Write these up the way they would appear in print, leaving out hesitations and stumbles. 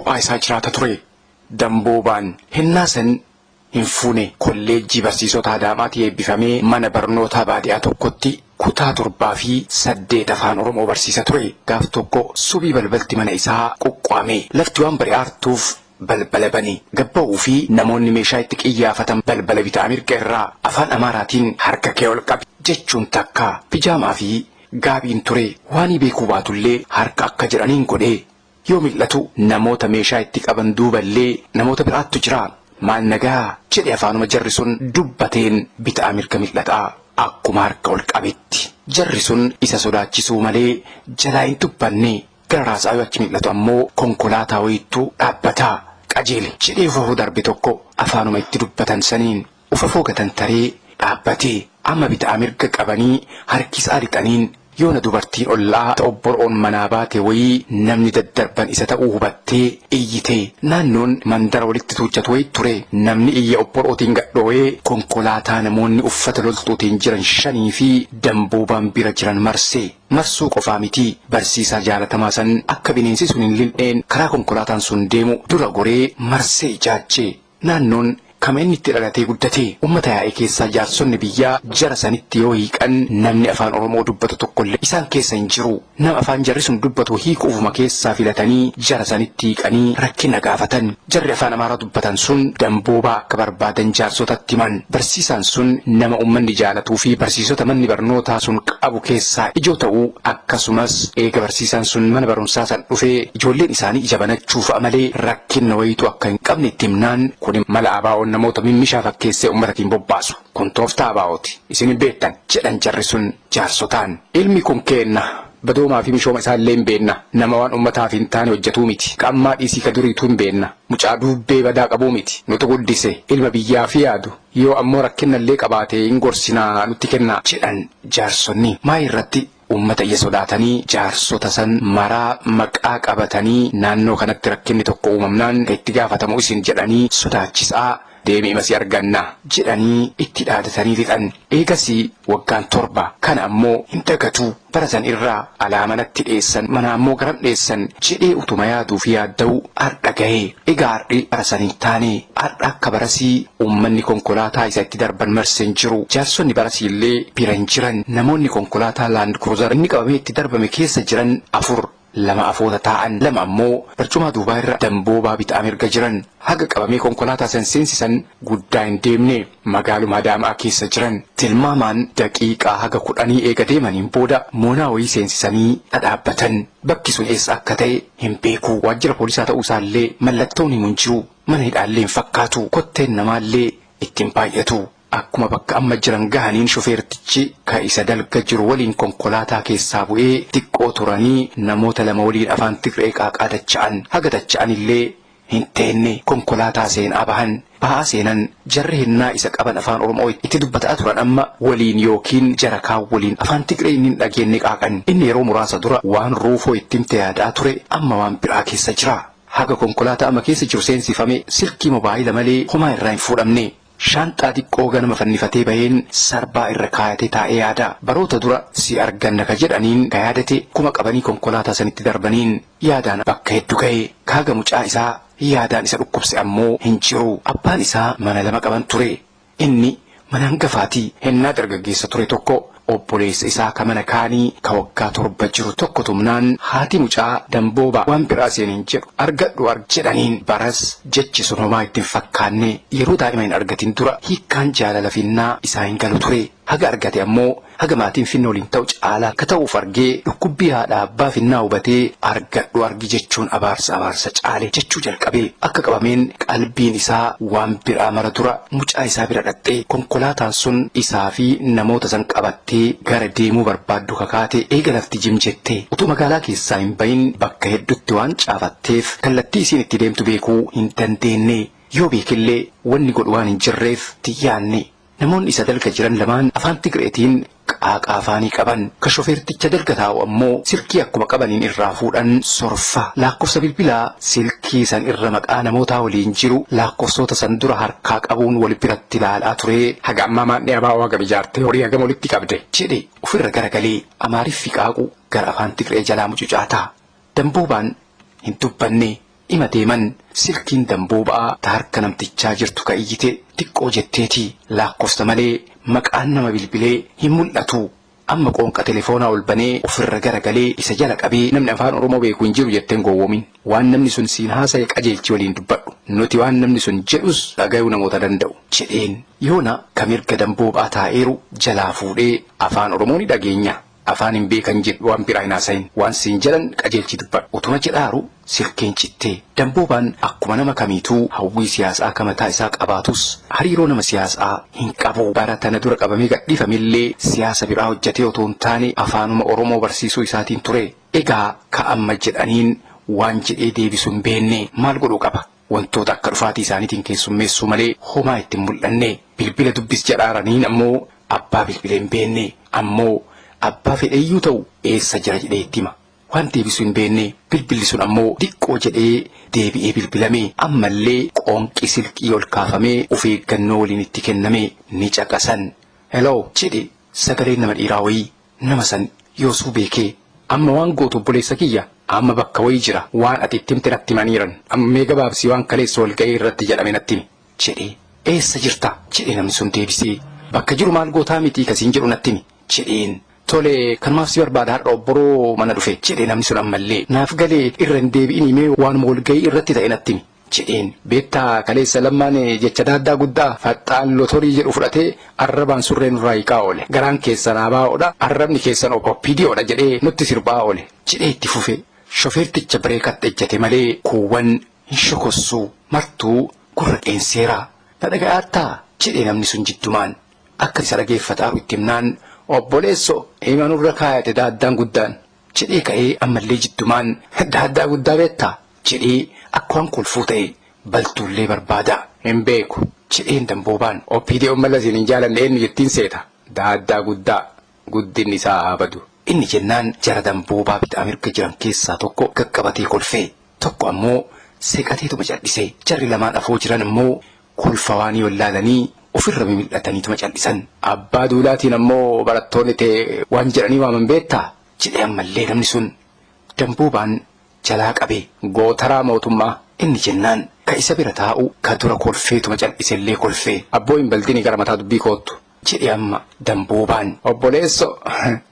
Kophaa isaa jiraata ture. Damboobaan hennaa san hin fuune. Kolleejjii Barsiisota Adaamaatii eebbifamee mana barnootaa baadiyaa tokkotti kutaa 7 fi 8 Afaan Oromoo barsiisa ture. Gaaf tokko subii balbalti mana isaa quqquame. Lafti waan bari'aartuuf balbala bane. Gad ba'uu fi namoonni meeshaa itti qiyyaafatan balbala bitaa mirga irraa Afaan Amaaraatiin harka kee ol qabi jechuun takka pijaamaa fi gaabiin ture. Waanii beekuu baatullee harka akka jedhaniin godhe. Yoo mil'atu namoota meeshaa itti qaban duuballee namoota biraattu jira. Maal nagaa? jedhe afaanuma jarri sun dubbateen bitaa mirga mil'ataa. Akkuma harka ol qabetti. Jarri sun isa sodaachisuu malee jalaa hin dubbanne. Gara raasaa yoo achi mil'atu ammoo konkolaataa wayiittu dhaabbata. Qajeeli! jedhee ufafoo darbe tokko afaanuma itti dubbatan saniin ufafoo gatantaree dhaabbate. Amma bitaa mirga qabanii harkisaa lixaniin yoona dubartiin ollaa ta obboroon manaa baate wayii namni daddarban isa ta'uu hubattee iyyite. Naannoon mandara walitti tuujjatu wayii ture. Namni iyya obborootiin gad dhoo'ee konkolaataa namoonni uffata loltuutiin jiran shanii fi damboobaan bira jiran marse. Marsuu qofaa miti, barsiisaa jaalatamaa san akka bineensi sun hin lil'een karaa konkolaataan sun deemu dura goree marsee ijaajje. Naannoon kama inni itti dhalatee guddate. Ummata yaa'e keessaa jaarsonni biyyaa jara sanitti yoo hiiqan namni Afaan Oromoo dubbatu tokkollee isaan keessa hin jiru. Nama afaan jarri sun dubbatu hiiku ufuma keessaa filatanii jara sanitti hiiqanii rakkina gaafatan. Jarri Afaan Amaaraa dubbatan sun damboobaa akka barbaadan jaarsotatti himan. Barsiisaan sun nama ummanni jaalatuu fi barsiisota manni barnootaa sun qabu keessaa ijoo ta'uu akkasumas eega barsiisaan sun mana barumsaa san dhufee ijoolleen isaanii ija banachuu fa'a malee rakkinna wayiituu akka hin qabne itti himnaan kuni mala ABOn namoota mimmishaa fakkeessee ummatatiin bobbaasu. Kun tooftaa ABOti. Isin hin beektan, jedhan jarri sun jaarsotaan. Ilmi kun keenna. Badoomaa fi mishooma isaallee hin beenna. Nama waan ummataaf hin taane hojjatuu miti. Ka ammaa dhiisii ka duriituu hin beenna. Mucaa duubbee badaa qabuu miti. Nutu guddise. Ilma biyyaaf yaadu. Yoo ammoo rakkinnallee qabaate hin gorsinaa nutti kennaa, jedhan jaarsonni. Maayii irratti ummata ija sodaatanii jaarsota san maraa maqaa qabatanii naannoo kanatti rakkinni tokko uumamnaan ka itti gaafatamu isin jedhanii sodaachisaa deemi ima si arganna jedhanii itti dhaadatanii lixan. Eegasii waggaan 7. Kana ammoo hin dagatu. Bara san irraa alaa manatti dheessan, manaa ammoo garam dheessan jedhee utuma yaaduu fi yaadda'u hardha gahe. Egaa hardhi bara san hin taane. Hardha akka barasii ummanni konkolaataa isa itti darban marse hin jiru. Jaarsonni barasiillee bira hin jiran. Namoonni konkolaataa Land Cruiser inni qabamee itti darbame keessa jiran 4. Lama afoota taa'an, lama ammoo barcumaa duubaa irra damboobaa bitaa mirga jiran. Haga qabamee konkolaataa san seensisan guddaa hin deemne. Magaaluma Adaamaa keessa jiran. Tilmaamaan daqiiqaa haga kudhanii eega deemaniin booda moonaa wayii seensisanii dhadhaabbatan. Bakki sun eessa akka ta'e hin beeku. Waajjira poolisaa ta'uu isaallee mallattoon himu hin jiru. Mana hidhaallee hin fakkaatu. Kotteen namaallee itti hin baay'atu. Akkuma bakka amma jiran gahaniin shufeertichi ka isa dalga jiru waliin konkolaataa keessaa bu'ee xiqqoo turanii namoota lama waliin afaan Tigree qaaqaa dacha'an. Haga dacha'anillee hin teenne. Konkolaataa seenaa bahan. Bahaa seenan. Jarri hennaa isa qaban afaan Oromoo itti dubbata'aa turan amma waliin ykn jara kaan waliin afaan Tigree inni hin dhageenne qaaqan. Inni yeroo muraasa dura waan Ruufoo itti himte yaadaa ture amma waan biraa keessa jira. Haga konkolaataa amma keessa jiru seensifame silkii mobaayila malee homaa irraa hin fuudhamne. Shaanxaa diqqoo ganama fannifatee baheen sarbaa irra kaayatee taa'ee yaada. Baroota dura si arganna ka jedhaniin ka yaadate kuma qabanii konkolaataa sanitti darbaniin yaadaan bakka heddu gahe. Ka haga mucaa isaa yaadaan isa dhukkubse ammoo hin jiru. Abbaan isaa mana lama qaban ture. Inni mana hangafaati. Hennaa dargaggeessa ture tokko Obboleessa isaa ka mana kaanii ka waggaa 7 jiru tokko tumnaan haati mucaa Damboobaa waan biraa siin hin jedhu argadhu arg jedhaniin. Baras jechi sun homaa itti hin fakkaanne. Yeroo daa'ima hin argatin dura hiikkaan jaalala finnaa isaa hin galu ture. Haga argate ammoo haga maatiin finna waliin ta'u caalaa ka ta'uuf argee dhukkubbii haadhaa abbaa finnaa hubatee argadhu argi jechuun abaarsa abaarsa caale jechuu jalqabe. Akka qabameen qalbiin isaa waan biraa mara dura mucaa isaa bira dhaqxe. Konkolaataan sun isaa fi namoota san qabattee gara deemuu barbaaddu kakaate eega lafti jim jette. Utuu magaalaa keessaa hin bahin bakka heddutti waan caafatteef kallattii isiin itti deemtu beekuu hin dandeenne. Yoo beekellee wanni godhu waan hin jirreef itti hin yaanne. Namoonni isa dalga jiran lamaan afaan Tigreetiin qaaqa afaanii qaban. Ka shofeerticha dalga taa'u ammoo silkii akkuma qabaniin irraa fuudhan sorfa. Laakkofsa bilbilaa silkii san irra maqaa namootaa waliin jiru laakkofsoota san dura harkaa qabuun wal biratti laalaa turee haga ammaa maandhee ABO hagam ijaartee horii hagam walitti qabde? jedhe ufirra garagalee Amaariffi qaaqu gara afaan Tigree jalaa mucucaata. Damboobaan hin dubbanne. Ima deeman silkiin dambooba'aa ta harka namtichaa jirtu ka iyyite xiqqoo jetteeti laakkofsa malee maqaan nama bilbilee hin mul'atu. Amma qoonqa telefoonaa ol banee ofirra garagalee isa jala qabee namni afaan Oromoo beeku hin jiru jetteen gowwoomin. Waan namni sun siin haasaye qajeelchi waliin dubbadhu. Nuti waan namni sun jedhus dhagayuu namoota danda'u. Jedheen. Yoona ka mirga damboobaa taa'eeru jalaa fuudhee afaan Oromoo ni dhageenya. Afaan hin beekan jedhu waan biraa hin haasayin. Waan siin jedhan qajeelchi dubbadhu. Utuma jedhaaru silkiin cittee. Damboobaan akkuma nama kamiituu hawwii siyaasaa ka mataa isaa qabaatus hariiroo nama siyaasaa hin qabu. Bara tana dura qabamee gadhiifamillee siyaasa biraa hojjetee otoo hin taane afaanuma Oromoo barsiisuu isaatiin ture. Egaa ka amma jedhaniin waan jedhee deebisu hin beenne maal godhuu qaba? Wantoota akka dhufaatii isaaniitiin keessummeessuu malee homaa itti hin mul'anne. Bilbila dubbis jedhaaraniin ammoo abbaa bilbilee hin beenne. Ammoo abbaa fedheeyyuu ta'u eessa jira jedhee itti hima. Waan deebisu hin beenne bilbilli sun ammoo xiqqoo jedhee deebi'ee bilbilame. Ammallee qoonqi silkii ol kaafamee of eeggannoo waliin itti kenname ni caqasan. Hello jedhe sagaleen nama dhiiraa wayii nama san yoosuu beekee. Amma waan gootu obboleessa kiyya amma bakka wayii jira waan ati itti himte natti himaniiran. Amma mee gabaabsii waan kaleessa walga'ii irratti jedhame natti himi jedhe. Eessa jirta jedhe namni sun deebisee. Bakka jiru maal gootaa mitii kasiin jedhu natti himi jedheen. Tole kanumaaf si barbaada har'a obboroo mana dhufe jedhe namni sun ammallee. Naaf galee irra hin deebi'inii mee waanuma walga'ii irratti ta'e natti himi jedheen. Beektaa kaleessa lammaan jecha daaddaa guddaa faxxaan lotorii jedhu fudhatee arrabaan surree nurraa hiiqaa oole. Garaan keessan ABOdha arrabni keessan OPDOdha jedhee nutti sirbaa oole jedhee itti fufe. Shofeerticha bireekatti ejjate malee kuuwwan hin shokossuu martuu gurra qeenseera. Na dhaga'aattaa jedhe namni sun jiddumaan. Akka isa dhageeffataaru itti himnaan obboleesso hima nurra kaayate daaddaan guddaan jedhee ka'ee ammallee jiddumaan daaddaa guddaa beektaa jedhee akka waan kolfuu ta'e baltuullee barbaada. Hin beeku jedheen damboobaan. OPDOn Mallasiin hin jaalanne eenyu jettiin seeta daaddaa guddaa guddinni isaa haa badu. Inni jennaan jara damboobaa bitaa mirga jiran keessaa tokko qaqqabatee kolfee tokko ammoo seeqateetuma cal'ise. Jarri lamaan afoo jiran immoo kolfa waanii wallaalanii ofirra mimil'ataniituma cal'isan. Abbaa duulaatiin ammoo barattoonni ta'e waan jedhanii waaman beektaa jedhee ammallee namni sun damboobaan jalaa qabe gootaraa mootummaa inni jennaan ka isa bira taa'u ka dura kolfeetuma cal'isellee kolfee abboo hin baldini gara mataa dubbii koottu jedhe amma damboobaan. Obboleesso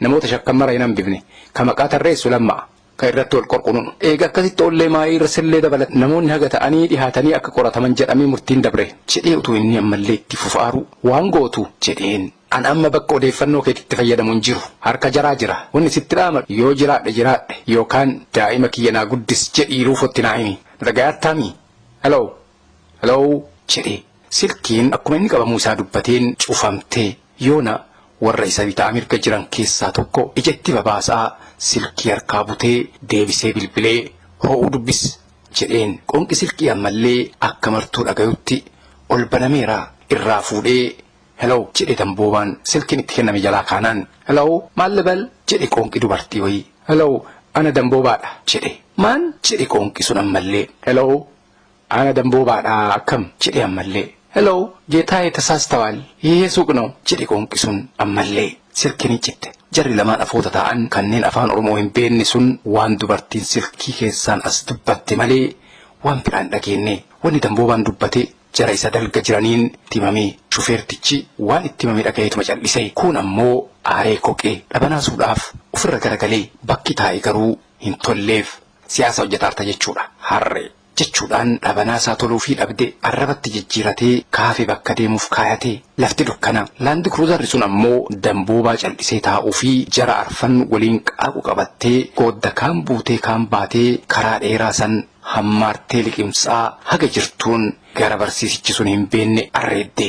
namoota shakkan mara hin hambifne ka maqaa tarreessu lamma'a. Ka irratti wal qorqunun. Eega akkasitti ollee maayii irra sillee dabalate namoonni haga ta'anii dhihaatanii akka qorataman jedhamee murtiin dabre. Jedhee utuu inni ammallee itti fufaaru waan gootu jedheen. An amma bakka odeeffannoo keetitti fayyadamu hin jiru. Harka jaraa jira. Wanni sitti dhaamadu yoo jiraadhe jiraadhe yookaan daa'ima kiyya naa guddis jedhii ruufotti naa himi. Na dhagayattaamii? Hello? Hello? Jedhe. Silkiin akkuma inni qabamuu isaa dubbateen cufamte. Yoona warra isa bitaa mirga jiran keessaa tokko ija itti babaasaa silkii harkaa butee deebisee bilbilee hoo'uu dubbis jedheen. Qoonqi silkii ammallee akka martuu dhagayutti ol banameera. Irraa fuudhee hello jedhe damboobaan silkiin itti kenname jalaa kaanaan. Hello maal lebel jedhe qoonqi dubartii wayii. Hello ana damboobaadha jedhe. Maan jedhe qoonqi sun ammallee. Hello ana damboobaadha akkam jedhe ammallee. Hello ጌታዬ ተሳስተዋል ይሄ ሱቅ ነው jedhe qoonqi sun ammallee. Silkiin citte. Jarri lamaan afoota taa'an kanneen afaan Oromoo hin beekne sun waan dubartiin silkii keessaan as dubbatte malee waan biraan dhageenye. Wanni damboobaan dubbate jara isa dalga jiraniin timame. Shufeertichi waan itti himame dhagayeetuma cal'ise. Kun ammoo aaree koqee dhabanaasuudhaaf ofirra garagalee bakki taa'e garuu hin tolleef siyaasa hojjetaarta jechuudha. Harree jechuudhaan dhabanaasaa toluu fi dhabde arrabatti jijjiiratee kaafee bakka deemuuf kaayate. Lafti dukkana. Laandi kiruuzarri sun ammoo damboobaa cal'isee taa'uu fi jara arfan waliin qaaqu qabattee goodda kaan buutee kaan baatee karaa dheeraa san hammaartee liqimsaa haga jirtuun gara barsiisichi sun hin beenne arreedde.